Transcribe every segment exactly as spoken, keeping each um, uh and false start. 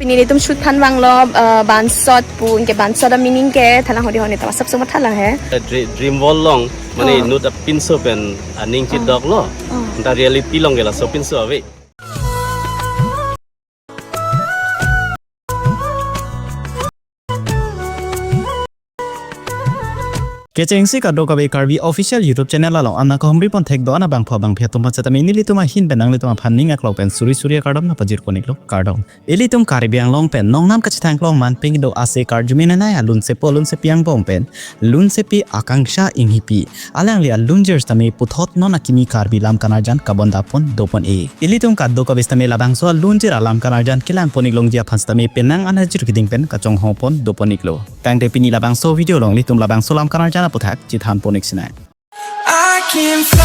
Pini nelitum shoot thanvanglo, eh, bansot pu, anke bansot a-meaning ke thalang hodi honi ta, sap suma thalang he. Dre-, Dream World along, mane, oh, inut apinso pen aning, oh, chedoklo. Oh. Anta reality along ke laso pinso ave. Kechengsi kadokave Karbi Official YouTube Channel along anat kahumri pon thek do-an abangphu abangphi atum aphan setame nelitum ahin pen nanglitum aphan ning aklok pen suri suri akardom nangpajir pon iklo, kardom. Ilitum Karbi Anglong pen nongnam kachethang klong manping do ase karjume nanai alunsepo alunsepi angbong pen lunsepi Akangsha Enghipi, alangli alunjir setame puthot non akimi Karbi lam kanarjan kabonda pon dopon e. Ilitum kadokave setame labangso alunjir alam kanarjan kelang pon iklongji aphan setame penang an ajir keding pen kachonghong pon dopon iklo. Tangte pini labangso video along ilitum labangso lam kanarjan aputhak chethan pon ik sinai. I can fly.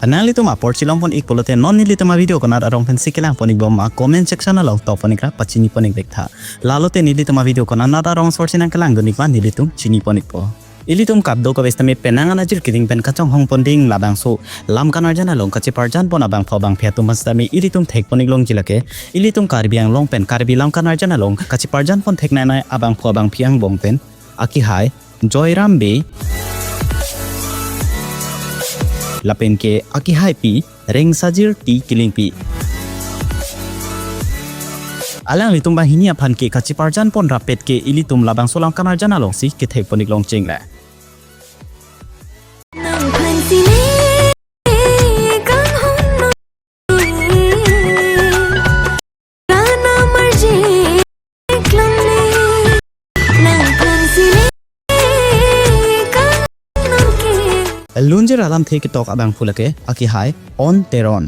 Nanglitum apor chelong pon ik pulote non nelitum a-video konat arong pensi kelang pon ikbom ma comment section along tong pon ikra, pachini pon ik vek tha. Lalote nelitum a-video konat arong sorsi nangkelang dun ik ma nelitum chini pon ikpo. Ilitum kadokave setame penang an ajir keding pen kachonghong pon ding labangso lam kanarjan along kacheparjan pon abangphu abangphi atum aphan setame ilitum thek pon iklongji lake, ilitum Karbi Anglong pen Karbi lam kanarjan along kacheparjan pon thek nanai abangphu abangphi angbong pen akehai Joyram Bey lapen ke akehaipi Rengsajir T Killingpi. Alanglitum banghini aphan ke kacheparjan pon rapet ke ilitum labangso lam kanarjan alongsi kethek pon iklong chingla. Nang phan sine kanghon no. Rana marje klang ne. Nang phan sine kanghon ke. Lunjir alamthe ketok abangphu lake akehai On Teron.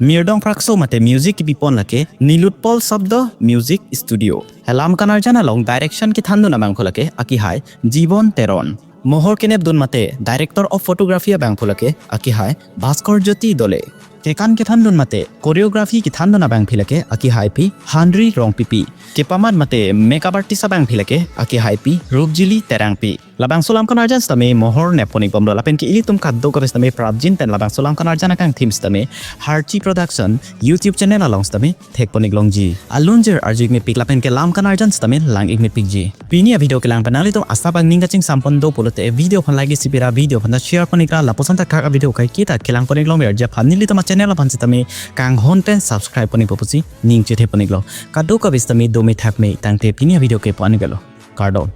Mirdong Prakso mate music kepi pon lake Nilotpal Shabda Music Studio. Lam kanarjan along direction kethan dun abangphu lake akehai Jibon Teron. Mohor kenep dun mate director of photography abangphu lake akehai Bhaskar Jyoti Dole. Kekan kethan dun mate choreography kethan dun abangphi lake akehaipi Henry Rongpipi. Kepamat mate makeup artist abangphi lake akehaipi Rupjili Terangpi. Labangso lam kanarjan setame mohor nep pon ikbomlo lapen ke ilitum kadokave setame prapjin pen labangso lam kanarjan akangthim setame Harchi Production YouTube channel along setame thek pon iklongji. Alunjir arju ik mepik lapen ke lam kanarjan setame lang ik mepikji. Pini a-video kelang pen nanglitum asap angning kachingsam pon do pulote video aphan like isi pira, video aphan ta share pon ikra, lapuson ta kak a-video kaiketa kelang pon iklong verji aphan nelitum a-channel aphan setame kanghon pen subscribe pon ikpo pusi ning chethe pon iklo. Kadokave setame dome thakme tangte pini a-video ke pu-an iklo. Kardom.